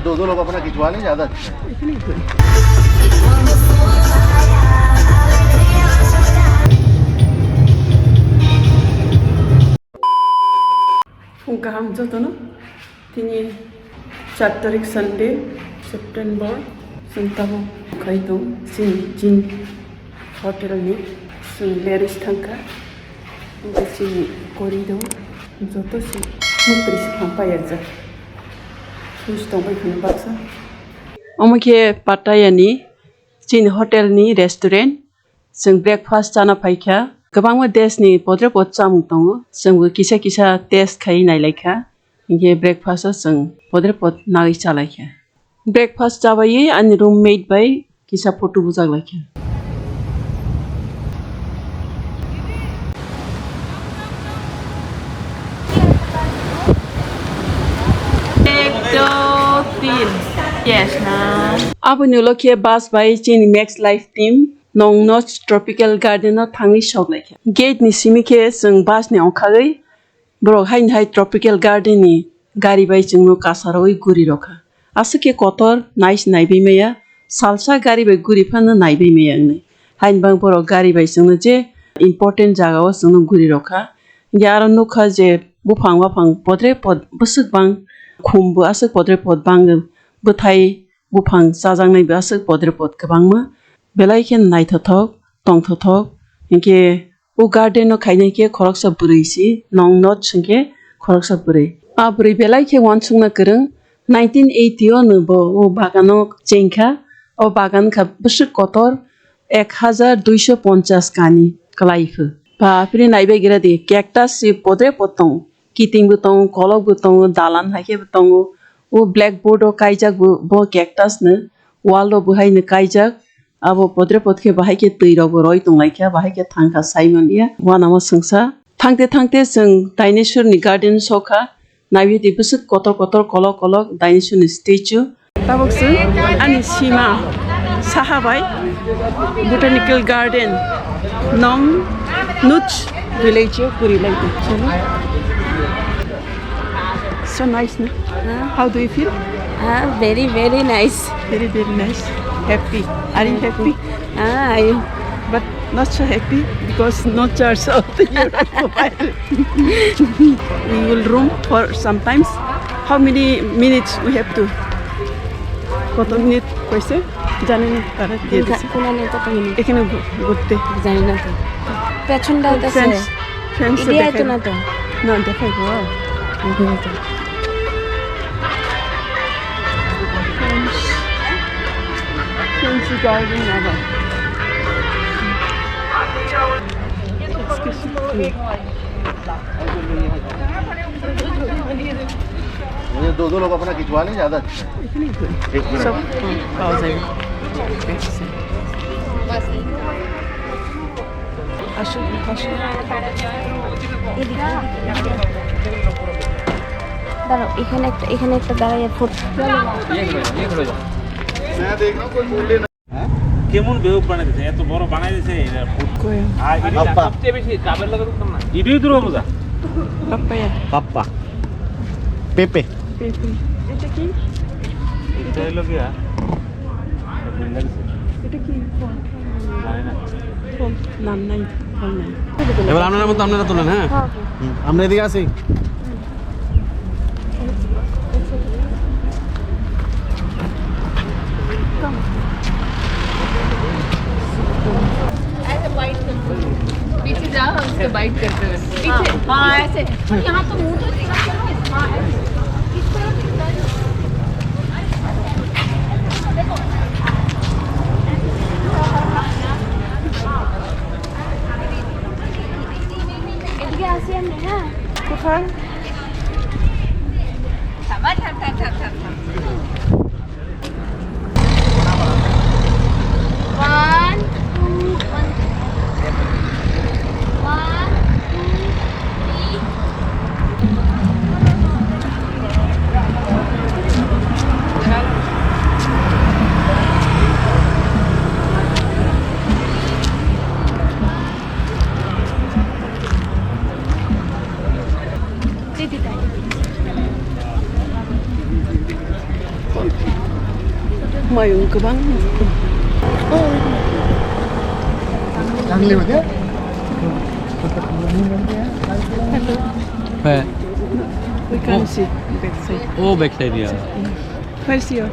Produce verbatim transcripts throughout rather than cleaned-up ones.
दो, दो लोग अपना खिंचवा लें, ज्यादा अच्छा है। Phung kaham jotono, tini char tarik Sunday, September, chwng tabuk khai tong, chini, chini hotel ni, chwng leris thangkha, tei chini kori dong, joto se mukri se phang payarjak, switch tongbai khwna baksa. Omo khe Pattaya ni chini hotel ni restaurant. Chwng breakfast chana phaikha. Kwbangma desh ni podre pod chamung tongo. Chwngbo kisa kisa taste khai nailaikha. Hinkhe breakfast o chwng podre pod nagwi chalaikha. Breakfast chabaiwi ani roommate bai kisa photo bujaklaikha. Ek, do, tin. Yes, na. Aboni ulo khe bus bai chini Max Life team Nongnoch Tropical Garden o thangwi sok laikha. Gate ni simi khe chwng bus ni ongkhagwi borok haini hai Tropical Garden ni gari bai chwngno kasarwi guri rokha. Aswk khe kotor nai se naibai maya, salsa gari bai guri phano naibai maya wngnai. Haini bang borok gari bai chwngno je important jaga o chwngno guri rokha. Hinkhe aro nukha je buphang baphang podre pod bwswk bang khum bo aswk podre pod bang bwthai buphang chajaknai bo aswk podre pod kwbangma. Belai khe naithothok, tongthothok. Hinkhe o garden o khainai khe khoroksa bwrwi si, Nongnoch hwnkhe khoroksa bwrwi. A bwrwi belai khe uansukna kwrwng. Nineteen eighty o no bo o bagano chengkha. O bagan kha bwswk kotor ek hajar duiso ponchas kani kwlai phu. Ba phiri naibai gira di, cactus si podre pod tongo. Kiting bo tongo, kolok bo tongo, dalan hai khe bo tongo. O blackboard o kaijak bo, bo cactus no, wall o bo hai no kaijak. Abo podre pod khe bahai khe twi rok bo roi tong lai kha, bahai khe thang kha sai man ya. Uanama swngsa. Thangte thangte chwng dinosaur ni garden sokha. Naiwi di bwswk kotor kotor kolok kolok dinosaur ni statue. Tabuk chwng ani sima saha bai Botanical Garden Nongnoch village o guri lai di. So nice na? Huh? How do you feel? Ah, very, very nice. Very, very nice. Happy. Are you happy? Ah, I But not so happy because no charge of the Europe mobile. We will roam for sometimes. How many minutes we have to? কত মিনিট কৈছে জানি না তারা দিয়ে দিছে। কোন নেতা তুমি? এখানে ঘু- ঘুরতে। জানি না তো। পেছনটা আছে। Friends, friends ইডিয়া দেখাই তো না তো। না, দেখাইবো। এখানে তো। Friends, friends garden আবার। Excuse me. ये दो दो लोग अपना खिंचवा लें, ज्यादा अच्छा है। এখানেই ঘুরি। एक मिनट। সব, হুম, পাওয়া যাবে। আসো, আসো। দাঁড়াও, এখানে একটা, এখানে একটা দাঁড়াইয়া ফটো। কেমন বেহুব বানাই দিছে, এত বড় বানাই দিছে, এটা ফুড। কই? আর এটা পাপ্পা। সবচেয়ে বেশি ডাবের লগে ঢুকতাম না। ইডুই দূর হবো যা। পাপ্পায়া। পাপ্পা। পেঁপে। পেঁপে। এটা কি? এটা হলো গিয়া, এটা কি ফল? জানি না। ফল, নাম নাই, ফল নাই। এবার আপনারা মতো আপনারা তোলেন, হ্যাঁ? হ্যাঁ, হ্যাঁ। হুম, আমরা এদিকে আছি। ऐसे बाइट करते हुए। पीछे जाओ, उसको बाइट करते हुए। पीछे। हाँ, हाँ, ऐसे। और यहाँ तो मुंह तो दिखा के लो। हाँ, ऐसे। इस तरफ दिखा दो। देखो। এদিকে আসি আমরা, হ্যাঁ। কোথায়? থাম, থাম, থাম। One, two, one. One, two, three. Payung kwbang. Hello. He. We can Oh. see backside. Oh, backside, yeah. Where's your?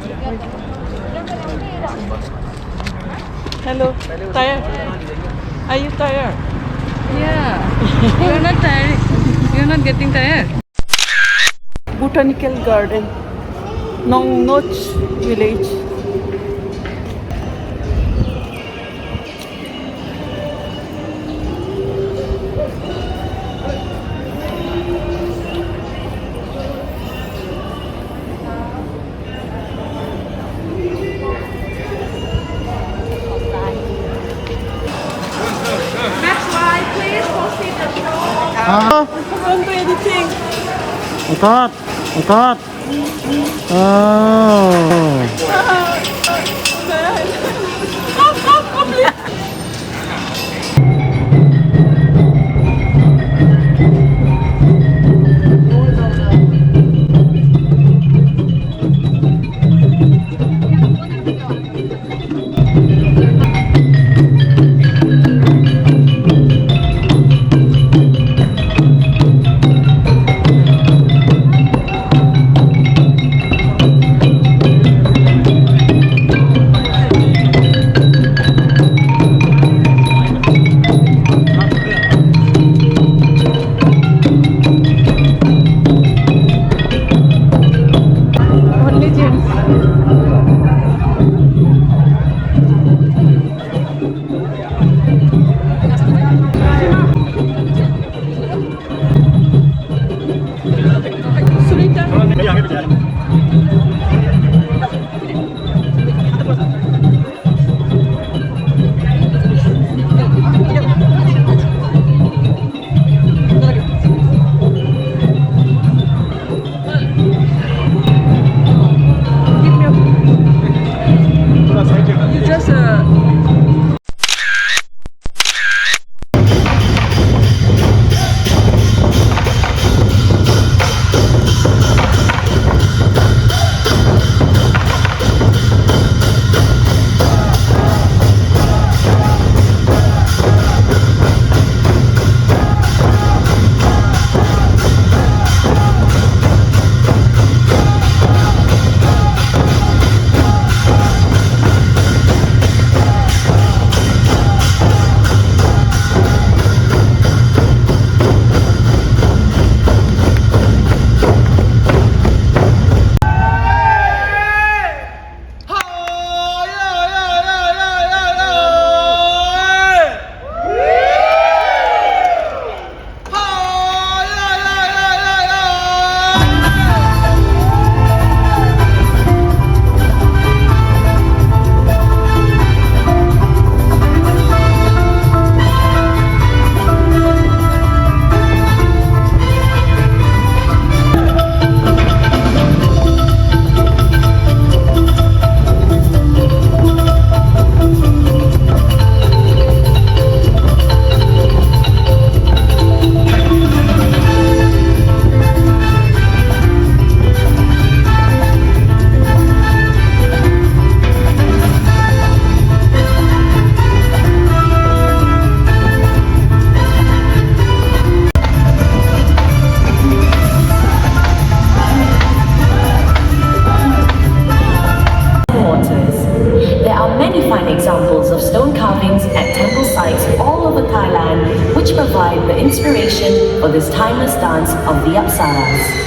Hello. Tired? Are you tired? Yeah. You're not tired. You're not getting tired. Botanical Garden, Nongnoch Village. Next slide, please. Proceed the show. Ah. Don't do anything. Utot, utot. Oh. Only gents. Waters. There are many fine examples of stone carvings at temple sites all over Thailand, which provide the inspiration for this timeless dance of the Apsaras.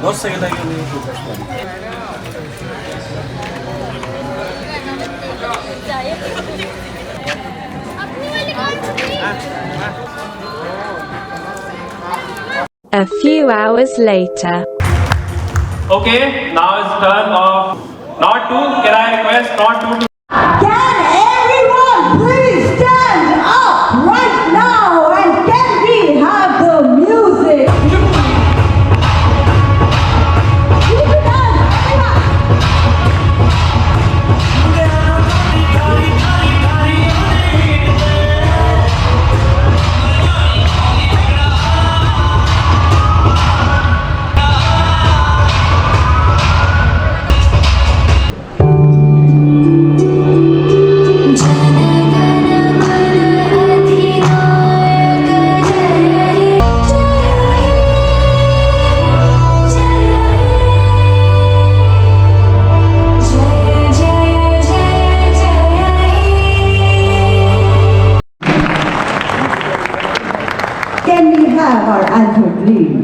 দশ সেকেন্ড আগে আমি রিকোয়েস্ট করি। A few hours later. Okay, now it's turn of not to. Can I request not to? Can everyone please stand up right now and can we have the music? Keep it up, everyone. Can we have our anthem, please?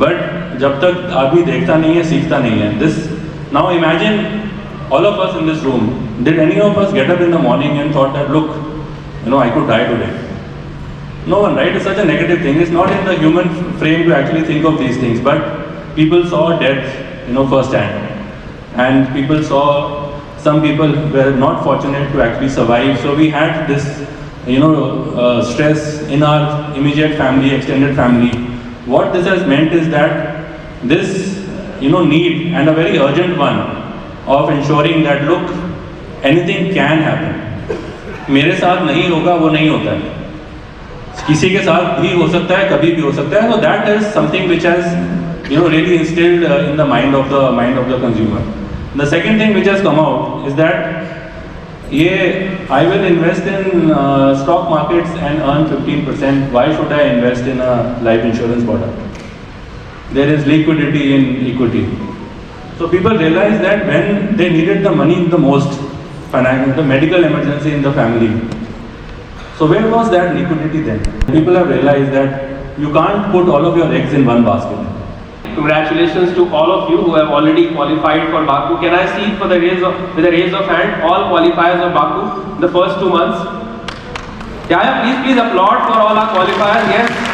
But जब तक आदमी देखता नहीं है, सीखता नहीं है। This, now imagine all of us in this room, did any of us get up in the morning and thought that, look, you know, I could die today? No one, right? It's such a negative thing. It's not in the human frame to actually think of these things. But people saw death, you know, firsthand. And people saw, some people were not fortunate to actually survive. So we had this, you know, uh, stress in our immediate family, extended family. What this has meant is that this, you know, need and a very urgent one of ensuring that, look, anything can happen. मेरे साथ नहीं होगा, वो नहीं होता है। किसी के साथ भी हो सकता है, कभी भी हो सकता है। So that is something which has, you know, really instilled, uh, in the mind of the, mind of the consumer. The second thing which has come out is that ये, I will invest in, uh, stock markets and earn fifteen percent. Why should I invest in a life insurance product? There is liquidity in equity. So people realize that when they needed the money the most, finan-, the medical emergency in the family, so where was that liquidity then? People have realized that you can't put all of your eggs in one basket. Congratulations to all of you who have already qualified for BACU. Can I see it for the raise of, with a raise of hand, all qualifiers of BACU, the first two months? Yeah, yeah, please, please applaud for all our qualifiers. Yes.